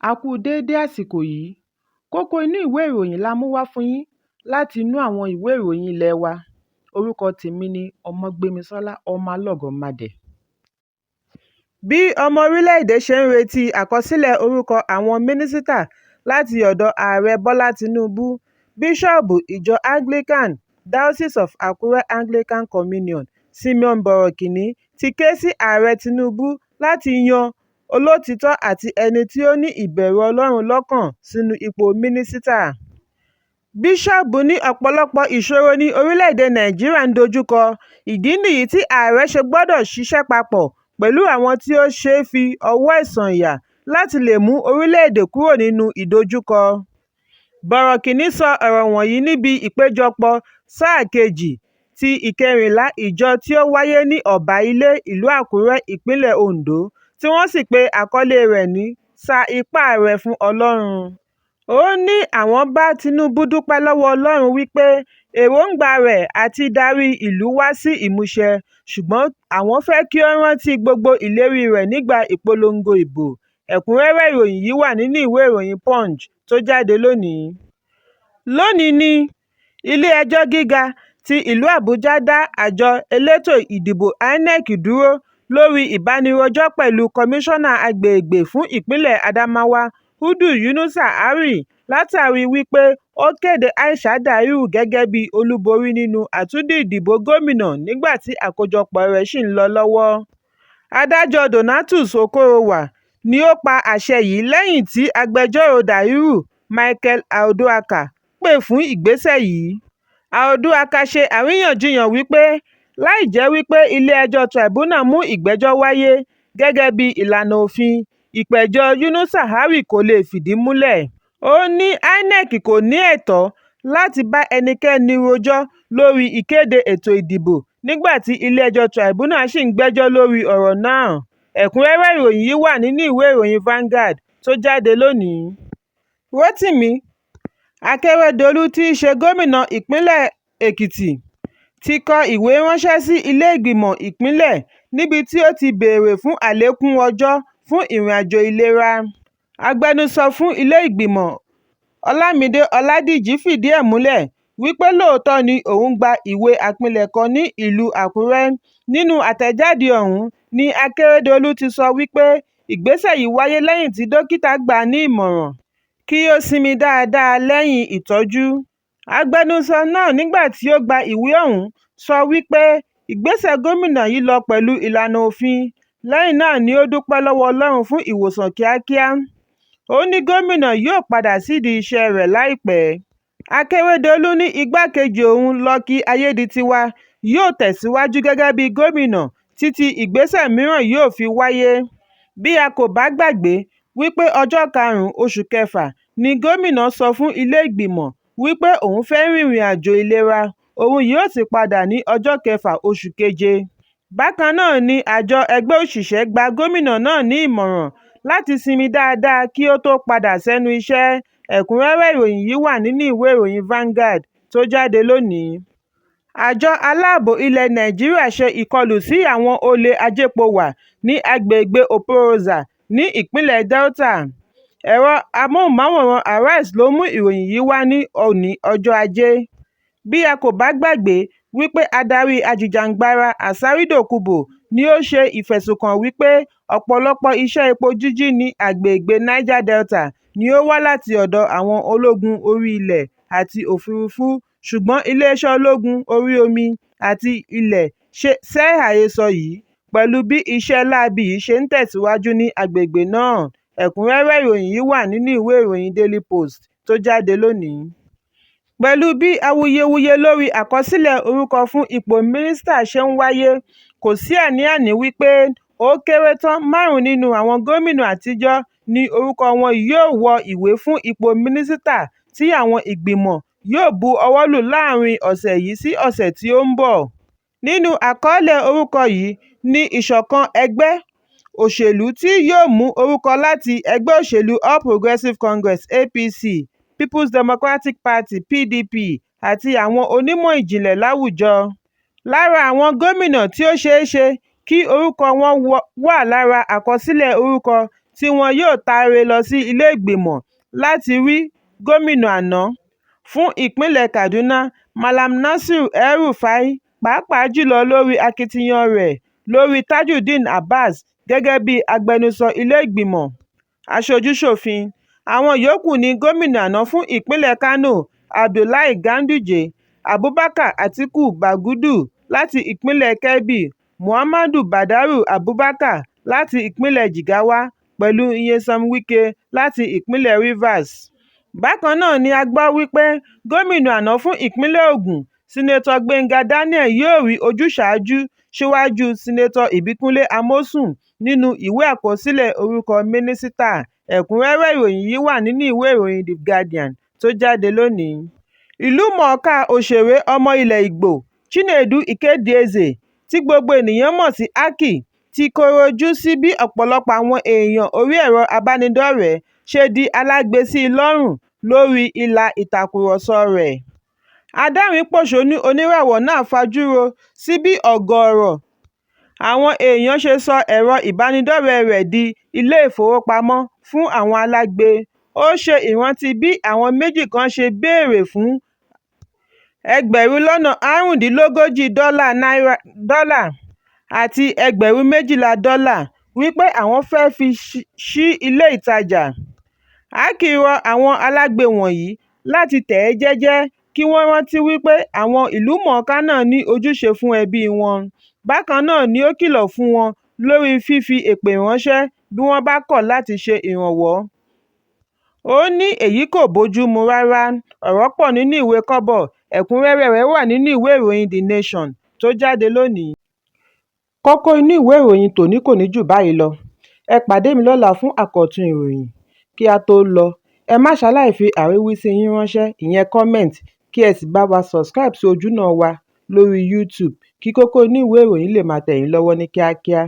A kú déédé àsìkò yìí. Kókó inú ìwé ìròyìn la mú wá fún yín láti inú àwọn ìwé ìròyìn ilé wa. Orúkọ tèmi ni Ọmọgbémisọ́lá Ọmọlọ́gọ̀mádẹ. Bí ọmọ orílẹ̀-èdè ṣe ń retí àkọsílẹ̀ orúkọ àwọn mínísítà láti ọ̀dọ̀ Ààrẹ Bọ́lá Tinubu, Bíṣọ́ọ̀bù Ìjọ Anglican Diocese of Akure Anglican Communion, Simeon Borokinni ti ké sí Ààrẹ Tinubu láti yan olóòtítọ́ àti ẹni tí ó ní ìbẹ̀rù Ọlọ́run lọ́kàn sínú ipò mínísítà. Bíṣọ́ọ̀bù ní ọ̀pọ̀lọpọ̀ ìṣòro ní orílẹ̀-èdè Nàìjíríà ń dojúkọ, ìdí nìyí tí ààrẹ ṣe gbọ́dọ̀ ṣiṣẹ́ papọ̀ pẹ̀lú àwọn tí ó ṣeé fi ọwọ́ ẹ̀ sọ̀yà láti lè mú orílẹ̀-èdè kúrò nínú ìdojúkọ. Bọ̀rọ̀kìnní sọ ọ̀rọ̀ wọ̀nyí níbi ìpéjọpọ̀ sáà kejì ti ìkẹrìnlá ìjọ tí ó wáyé ní Ọba Ilé ìlú Àkúrẹ́, ìpínlẹ̀ Oǹdó, tí wọ́n sì pe àkọlé rẹ̀ ní "Sa Ipá Rẹ Fún Ọlọ́run". Ó ní àwọn bá Tinubu dúpẹ́ lọ́wọ́ Ọlọ́run wípé èròńgbà rẹ̀ àti darí ìlú wá sí ìmúṣẹ, ṣùgbọ́n àwọn fẹ́ kí ó rántí gbogbo ìlérí rẹ̀ nígbà ìpolongo ìbò. Ẹ̀kúnrẹ́rẹ́ ìròyìn yìí wà nínú ìwé ìròyìn Punch tó jáde lónìí. Lónìí ní Ilé-ẹjọ́ Gíga ti ìlú Àbújá dá Àjọ Elétò Ìdìbò INEC dúró lórí ìbánirojọ́ pẹ̀lú Kọmíṣọ́nà Agbègbè fún Ìpínlẹ̀ Adamawa, Hudu Yunusa Ari, látàrí wípé ó kéde Aisha Dàhírù gẹ́gẹ́ bí olúborí nínú àtúndì ìdìbò gómìnà nígbà tí àkójọpọ̀ rẹ̀ ṣì ń lọ lọ́wọ́. Adájọ́ Donatus Okorowa ni ó pa àṣẹ yìí lẹ́yìn tí agbẹjọ́rò Dàhírù, Michael Aondoakaa, pè fún ìgbésẹ̀ yìí. Aondoakaa ṣe àríyànjiyàn wípé láì jẹ́ wípé ilé ẹjọ́ Tribunal mú ìgbẹ́jọ́ wáyé gẹ́gẹ́ bí ìlànà òfin, ìpẹ̀jọ́ Yunusa Ari kò lè fìdí múlẹ̀. Ó ní INEC kò ní ẹ̀tọ́ láti bá ẹnikẹ́ni rojọ́ lórí ìkéde ètò ìdìbò nígbà tí ilé ẹjọ́ Tribunal ṣì ń gbẹ́jọ́ lórí ọ̀rọ̀ náà. Ẹ̀kúnrẹ́rẹ́ ìròyìn yìí wà nínú ìwé ìròyìn Vanguard tó jáde lónìí. Rotimi Akeredolu tí í ṣe gómìnà ìpínlẹ̀ Èkìtì ti kọ ìwé ránṣẹ́ sí ilé ìgbìmọ̀ ìpínlẹ̀ níbi tí ó ti béèrè fún àlékún ọjọ́ fún ìrìnàjò ìlera. Agbẹnusọ fún ilé ìgbìmọ̀, Ọlámidé Ọládíjì fìdí ẹ̀ múlẹ̀ wípé lóòótọ́ ni òun gba ìwé àpilẹ̀kọ ní ìlú Àkúrẹ́. Nínú àtẹ̀jáde ọ̀hún ní Akeredolu ti sọ wípé ìgbésẹ̀ yìí wáyé lẹ́yìn tí dókítà gbà á ní ìmọ̀ràn kí ó sinmi dáadáa lẹ́yìn ìtọ́jú. Agbẹnusọ náà nígbà tí ó gba ìwé ọ̀hún sọ wípé ìgbésẹ̀ gómìnà yìí lọ pẹ̀lú ìlànà òfin, lẹ́yìn náà ni ó dúpẹ́ lọ́wọ́ Ọlọ́run fún ìwòsàn kíákíá. Ó ní gómìnà yóò padà sídìí iṣẹ́ rẹ̀ láìpẹ́. Akeredolu ní igbákejì òun Lucky Aiyedatiwa yóò tẹ̀síwájú gẹ́gẹ́ bí gómìnà títí ìgbésẹ̀ mìíràn yóò fi wáyé. Bí a kò bá gbàgbé wípé ọjọ́ 5 oṣù kẹfà ní gómìnà sọ fún ilé ìgbìmọ̀ wípé òun fẹ́ rìnrìn-àjò ìlera, òun yóò sì padà ní ọjọ́ 6 oṣù keje. Bákan náà ni àjọ ẹgbẹ́ òṣìṣẹ́ gba gómìnà náà ní ìmọ̀ràn láti sinmi dáadáa kí ó tó padà sẹ́nu iṣẹ́. Ẹ̀kúnrẹ́rẹ́ ìròyìn yìí wà nínú ìwé ìròyìn Vanguard tó jáde lónìí. Àjọ Aláàbò ilẹ̀ Nàìjíríà ṣe ìkọlù sí àwọn olè ajépo-wà ní agbègbè Oporoza ní ìpínlẹ̀ Delta. Ẹ̀rọ amóhùnmáwòrán Arise ló mú ìròyìn yìí wá ní òní ọjọ́ Ajé. Bí a kò bá gbàgbé wípé adarí ajìjàǹgbara Asari Dokubo ni ó ṣe ìfẹ̀sùnkàn wípé ọ̀pọ̀lọpọ̀ iṣẹ́ epo jíjí ní agbègbè Niger Delta ni ó wá láti ọ̀dọ̀ àwọn ológun orí ilẹ̀ àti òfuurufú ṣùgbọ́n iléeṣẹ́ ológun orí omi àti ilẹ̀ sẹ́ àhesọ yìí pẹ̀lú bí iṣẹ́ láabi yìí ṣe ń tẹ̀síwájú ní agbègbè náà. Ẹ̀kúnrẹ́rẹ́ ìròyìn yìí wà nínú ìwé ìròyìn Daily Post tó jáde lónìí. Pẹ̀lú bí awuyewuye lórí àkọsílẹ̀ orúkọ fún ipò mínísítà ṣe ń wáyé, kò sí àní-àní wípé ó kéré tán márùn-ún nínú àwọn gómìnà àtijọ́ ní orúkọ wọn yóò wọ ìwé fún ipò mínísítà tí àwọn ìgbìmọ̀ yóò bu ọwọ́ lù láàárín ọ̀sẹ̀ yìí sí ọ̀sẹ̀ tí ó ń bọ̀. Nínú àkọọ́lẹ̀ orúkọ yìí ni ìṣọ̀kan ẹgbẹ́ òṣèlú tí yóò mú orúkọ láti ẹgbẹ́ òṣèlú All Progressive Congress (APC), People's Democratic Party (PDP) àti àwọn onímọ̀ ìjìnlẹ̀ láwùjọ. Lára àwọn gómìnà tí ó ṣeé ṣe kí orúkọ wọn wà lára àkọsílẹ̀ orúkọ tí wọn yóò taari lọ sí ilé-ìgbìmọ̀ la ti rí gómìnà àná fún ìpínlẹ̀ Kaduna Mallam Nasir El-Rufai, pàápàá jùlọ lórí akitiyan rẹ̀ lórí Tajudeen Abbas gẹ́gẹ́ bíi agbẹnusọ ilé ìgbìmọ̀ aṣojú-ṣòfin. Àwọn yòókù ni gómìnà àná fún ìpínlẹ̀ Kánò Abdullahi Ganduje, Abubakar Atiku Bagudu láti ìpínlẹ̀ Kebbi, Muhammadu Badaru Abubakar láti ìpínlẹ̀ Jigawa pẹ̀lú Nyesom Wike láti ìpínlẹ̀ Rivers. Bákan náà ni a gbọ́ wípé gómìnà àná fún ìpínlẹ̀ Ògùn Senator Gbenga Daniel yóò rí ojúsàájú síwájú Senator Ìbíkúnlé Amósùn nínú ìwé àkọsílẹ̀ orúkọ mínísítà. Ẹ̀kúnrẹ́rẹ́ ìròyìn yìí wà nínú ìwé ìròyìn The Guardian tó jáde lónìí. Ìlúmọ̀ọ́ká òṣèré ọmọ ilẹ̀ Ìgbò Chinedu Ikedieze tí gbogbo ènìyàn mọ̀ sí Akị ti kọ̀rọ̀ ojú sí bí ọ̀pọ̀lọpọ̀ àwọn èèyàn orí ẹ̀rọ ìbánidọ́rẹ̀ẹ́ ṣe di alágbe sí i lọ́rùn lórí ìlà ìtàkùrọ̀sọ rẹ̀. Adẹ́rìn-ín-pòṣónú oníràwọ̀ náà fajúro sí bí ọ̀gọ̀ọ̀rọ̀ àwọn èèyàn ṣe sọ ẹ̀rọ ìbánidọ́rẹ̀ẹ́ rẹ̀ di "ilé-ìfowópamọ́" fún àwọn alágbe, ó ṣe ìrántí bí àwọn méjì kan ṣe béèrè fún $35,000 àti $12,000 wípé àwọn fẹ́ fi ṣí ilé ìtajà. Akị rọ àwọn alágbe wọ̀nyí láti tẹ̀ ẹ́ jẹ́jẹ́ kí wọ́n rántí wípé àwọn ìlúmọ̀ọ́ká náà ní ojúṣe fún ẹbí wọn, bákan náà ni ó kìlọ̀ fún wọn lórí fífi èpè ránṣẹ́ bí wọ́n bá kọ̀ láti ṣe ìrànwọ́. Ó ní èyí kò bójúmu rárá. Ọ̀rọ̀ pọ̀ nínú ìwé kọ́bọ̀, ẹ̀kúnrẹ́rẹ́ rẹ̀ wà nínú ìwé ìròyìn The Nation tó jáde lónìí. Kókó inú ìwé ìròyìn tòní kò ní jù báyìí lọ. Ẹ pàdé mi lọ́la fún àkọ́tún ìròyìn. Kí á tó lọ, ẹ má ṣaláì fi àríwísí yín ránṣẹ́ ìyẹn comment kí ẹ sì bá wa subscribe sí ojúnà wa lórí YouTube kí kókó inú ìwé ìròyìn lè máa tẹ̀ yín lọ́wọ́ ní kíákíá.